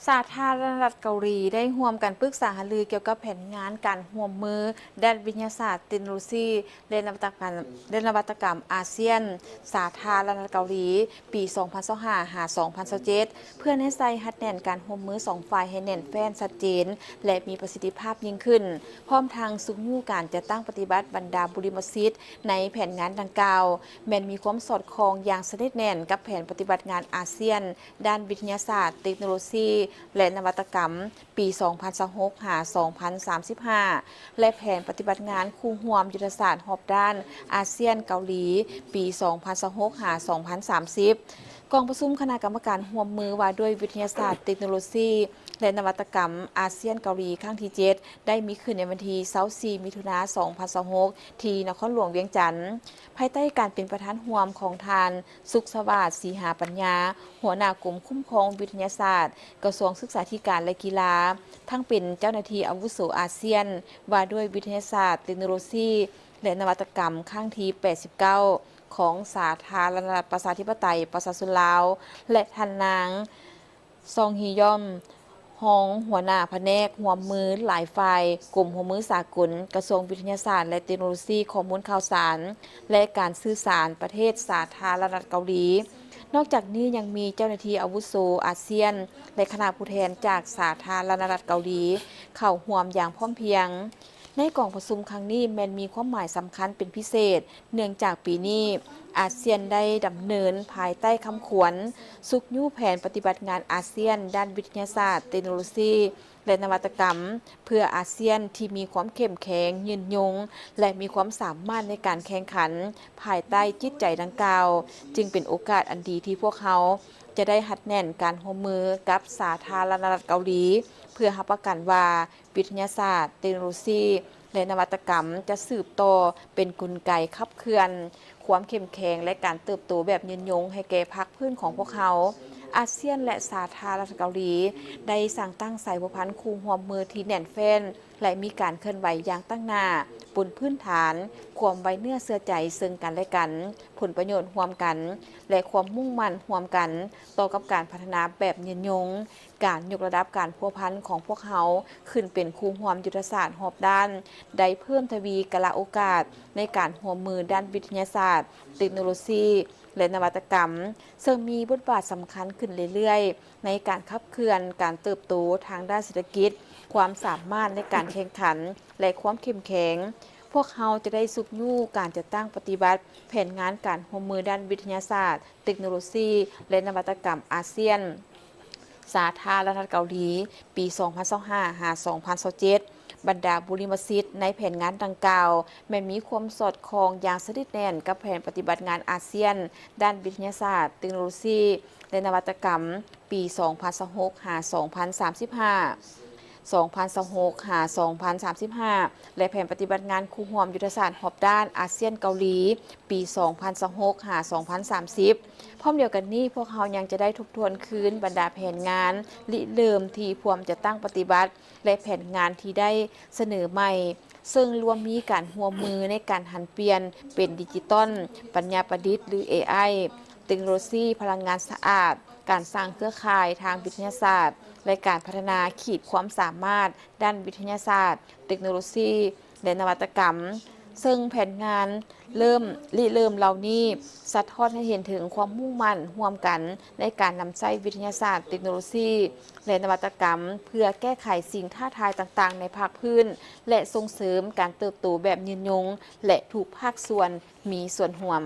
ສາທາລະນະລັດເກົາຫຼີ ໄດ້ຮ່ວມກັນປຶກສາຫາລືກ່ຽວກັບແຜນງານການຮ່ວມມືດ້ານວິທະຍາສາດ, ເຕັກໂນໂລຊີ ແລະ ນະວັດຕະກຳ ແລະ ນະວັດຕະກຳອາຊຽນ ສາທາລະນະລັດເກົາຫຼີ ປີສອງພັນຊາວຫ້າ ຫາ ສອງພັນຊາວເຈັດ ເພື່ອແນໃສ່ຮັດແໜ້ນການຮ່ວມມືສອງຝ່າຍໃຫ້ແໜ້ນແຟ້ນ, ຊັດເຈນ ແລະ ມີປະສິດທິພາບຍິ່ງຂຶ້ນ, ພ້ອມທັງຊຸກຍູ້ການຈັດຕັ້ງປະຕິບັດບັນດາບຸລິມະສິດໃນແຜນງານດັ່ງກ່າວ ແມ່ນມີຄວາມສອດຄ່ອງຢ່າງສະໜິດແໜ້ນກັບແຜນປະຕິບັດງານອາຊຽນ ດ້ານວິທະຍາສາດ, ເຕັກໂນໂລຊີ ແລະ ນະວັດຕະກຳ ປີສອງພັນຊາວຫົກ ຫາ ສອງພັນສາມສິບຫ້າ ແລະ ແຜນປະຕິບັດງານຄູ່ຮ່ວມຍຸດທະສາດຮອບດ້ານອາຊຽນ-ເກົາຫຼີ ປີສອງພັນຊາວຫົກ ຫາ ສອງພັນສາມສິບ. ກອງປະຊຸມຄະນະກຳມະການຮ່ວມມືວ່າດ້ວຍວິທະຍາສາດ, ເຕັກໂນໂລຊີ ແລະ ນະວັດຕະກຳອາຊຽນ-ເກົາຫຼີ ຄັ້ງທີເຈັດ ໄດ້ມີຂຶ້ນໃນວັນທີຊາວສີ່ ມິຖຸນາ ສອງພັນຊາວຫົກ ທີ່ນະຄອນຫຼວງວຽງຈັນ ພາຍໃຕ້ການເປັນປະທານຮ່ວມຂອງທ່ານ ສຸກສະຫວາດ ສີຫາປັນຍາ ຫົວໜ້າກົມຄຸ້ມຄອງວິທະຍາສາດ ກະຊວງສຶກສາທິການ ແລະ ກິລາ, ທັງເປັນເຈົ້າໜ້າທີ່ອາວຸໂສອາຊຽນ ວ່າດ້ວຍວິທະຍາສາດ, ເຕັກໂນໂລຊີ ແລະ ນະວັດຕະກຳ ຄັ້ງທີແປດສິບເກົ້າ ຂອງສາທາລະນະລັດປະຊາທິປະໄຕປະຊາຊົນລາວ ແລະ ທ່ານນາງ ຊອງຮີຢອມ ຮອງຫົວໜ້າພະແນກຮ່ວມມືຫຼາຍຝ່າຍ ກົມຮ່ວມມືສາກົນ ກະຊວງວິທະຍາສາດ ແລະ ເຕັກໂນໂລຊີຂໍ້ມູນຂ່າວສານ ແລະ ການສື່ສານ ປະເທດສາທາລະນະລັດເກົາຫຼີ. ນອກຈາກນີ້ຍັງມີເຈົ້າໜ້າທີ່ອາວຸໂສອາຊຽນ ແລະ ຄະນະຜູ້ແທນຈາກສາທາລະນະລັດເກົາຫຼີ ເຂົ້າຮ່ວມຢ່າງພ້ອມພຽງ. ໃນກອງປະຊຸມຄັ້ງນີ້ແມ່ນມີຄວາມໝາຍສຳຄັນເປັນພິເສດ, ເນື່ອງຈາກປີນີ້ອາຊຽນໄດ້ດຳເນີນພາຍໃຕ້ຄຳຂວັນ ຊຸກຍູ້ແຜນປະຕິບັດງານອາຊຽນດ້ານວິທະຍາສາດ, ເຕັກໂນໂລຊີ ແລະ ນະວັດຕະກຳ ເພື່ອອາຊຽນທີ່ມີຄວາມເຂັ້ມແຂງ, ຍືນຍົງ ແລະ ມີຄວາມສາມາດໃນການແຂ່ງຂັນພາຍໃຕ້ຈິດໃຈດັ່ງກ່າວ, ຈຶ່ງເປັນໂອກາດອັນດີທີ່ພວກເຮົາຈະໄດ້ຮັດແໜ້ນການຮ່ວມມືກັບສາທາລະນະລັດເກົາຫຼີ ເພື່ອຮັບປະກັນວ່າ ວິທະຍາສາດ, ເຕັກໂນໂລຊີ ແລະ ນະວັດຕະກຳຈະສືບຕໍ່ເປັນກົນໄກຂັບເຄື່ອນຄວາມເຂັ້ມແຂງ ແລະ ການເຕີບໂຕແບບຍືນຍົງໃຫ້ແກ່ພາກພື້ນຂອງພວກເຮົາ. ອາຊຽນ ແລະ ສາທາລະນະລັດເກົາຫຼີ ໄດ້ສ້າງຕັ້ງສາຍພົວພັນຄູ່ຮ່ວມມືທີ່ແໜ້ນແຟ້ນ ແລະ ມີການເຄື່ອນໄຫວຢ່າງຕັ້ງໜ້າ ບົນພື້ນຖານຄວາມໄວ້ເນື້ອເຊື່ອໃຈເຊິ່ງກັນແລະກັນ, ຜົນປະໂຫຍດຮ່ວມກັນ ແລະ ຄວາມມຸ່ງໝັ້ນຮ່ວມກັນຕໍ່ກັບການພັດທະນາແບບຍືນຍົງ. ການຍົກລະດັບການພົວພັນຂອງພວກເຮົາຂຶ້ນເປັນຄູ່ຮ່ວມຍຸດທະສາດຮອບດ້ານ ໄດ້ເພີ່ມທະວີກາລະໂອກາດໃນການຮ່ວມມືດ້ານວິທະຍາສາດ, ເຕັກໂນໂລຊີ ແລະ ນະວັດຕະກຳ, ເຊິ່ງມີບົດບາດສຳຄັນຂຶ້ນເລື້ອຍໆ ໃນການຂັບເຄື່ອນການເຕີບໂຕທາງດ້ານເສດຖະກິດ, ຄວາມສາມາດໃນການແຂ່ງຂັນ ແລະ ຄວາມເຂັ້ມແຂງ. ພວກເຮົາຈະໄດ້ຊຸກຍູ້ການຈັດຕັ້ງປະຕິບັດແຜນງານການຮ່ວມມືດ້ານວິທະຍາສາດ, ເຕັກໂນໂລຊີ ແລະ ນະວັດຕະກຳອາຊຽນ ສາທາລະນະລັດເກົາຫຼີ ປີສອງພັນຊາວຫ້າ ຫາ ສອງພັນຊາວເຈັດ. ບັນດາບຸລິມະສິດໃນແຜນງານດັ່ງກ່າວ ແມ່ນມີຄວາມສອດຄ່ອງຢ່າງສະໜິດແໜ້ນກັບແຜນປະຕິບັດງານອາຊຽນດ້ານວິທະຍາສາດ, ເຕັກໂນໂລຊີ ແລະ ນະວັດຕະກຳ ປີສອງພັນຊາວຫົກ ຫາ ສອງພັນສາມສິບຫ້າ, ສອງພັນຊາວຫົກ ຫາ ສອງພັນສາມສິບຫ້າ ແລະ ແຜນປະຕິບັດງານຄູ່ຮ່ວມຍຸດທະສາດຮອບດ້ານອາຊຽນເກົາຫຼີ ປີສອງພັນຊາວຫົກ ຫາ ສອງພັນສາມສິບ. ພ້ອມດຽວກັນນີ້, ພວກເຮົາຍັງຈະໄດ້ທົບທວນຄືນບັນດາແຜນງານລິເລີ່ມທີ່ພວມຈັດຕັ້ງປະຕິບັດ ແລະ ແຜນງານທີ່ໄດ້ສະເໜີໃໝ່, ເຊິ່ງລວມມີການຮ່ວມມືໃນການຫັນປ່ຽນເປັນດິຈິຕອນ, ປັນຍາປະດິດ ຫຼື ເອໄອ, ເຕັກໂນໂລຊີພະລັງງານສະອາດ, ການສ້າງເຄືອຂ່າຍທາງວິທະຍາສາດ ແລະ ການພັດທະນາຂີດຄວາມສາມາດດ້ານວິທະຍາສາດ, ເຕັກໂນໂລຊີ ແລະ ນະວັດຕະກຳ, ເຊິ່ງແຜນງານເລີ່ມ ລິເລີ່ມເຫຼົ່ານີ້ສະທ້ອນໃຫ້ເຫັນເຖິງຄວາມມຸ່ງໝັ້ນຮ່ວມກັນໃນການນຳໃຊ້ວິທະຍາສາດ, ເຕັກໂນໂລຊີ ແລະ ນະວັດຕະກຳ ເພື່ອແກ້ໄຂສິ່ງທ້າທາຍຕ່າງໆໃນພາກພື້ນ ແລະ ສົ່ງເສີມການເຕີບໂຕແບບຍືນຍົງ ແລະ ທຸກພາກສ່ວນມີສ່ວນຮ່ວມ.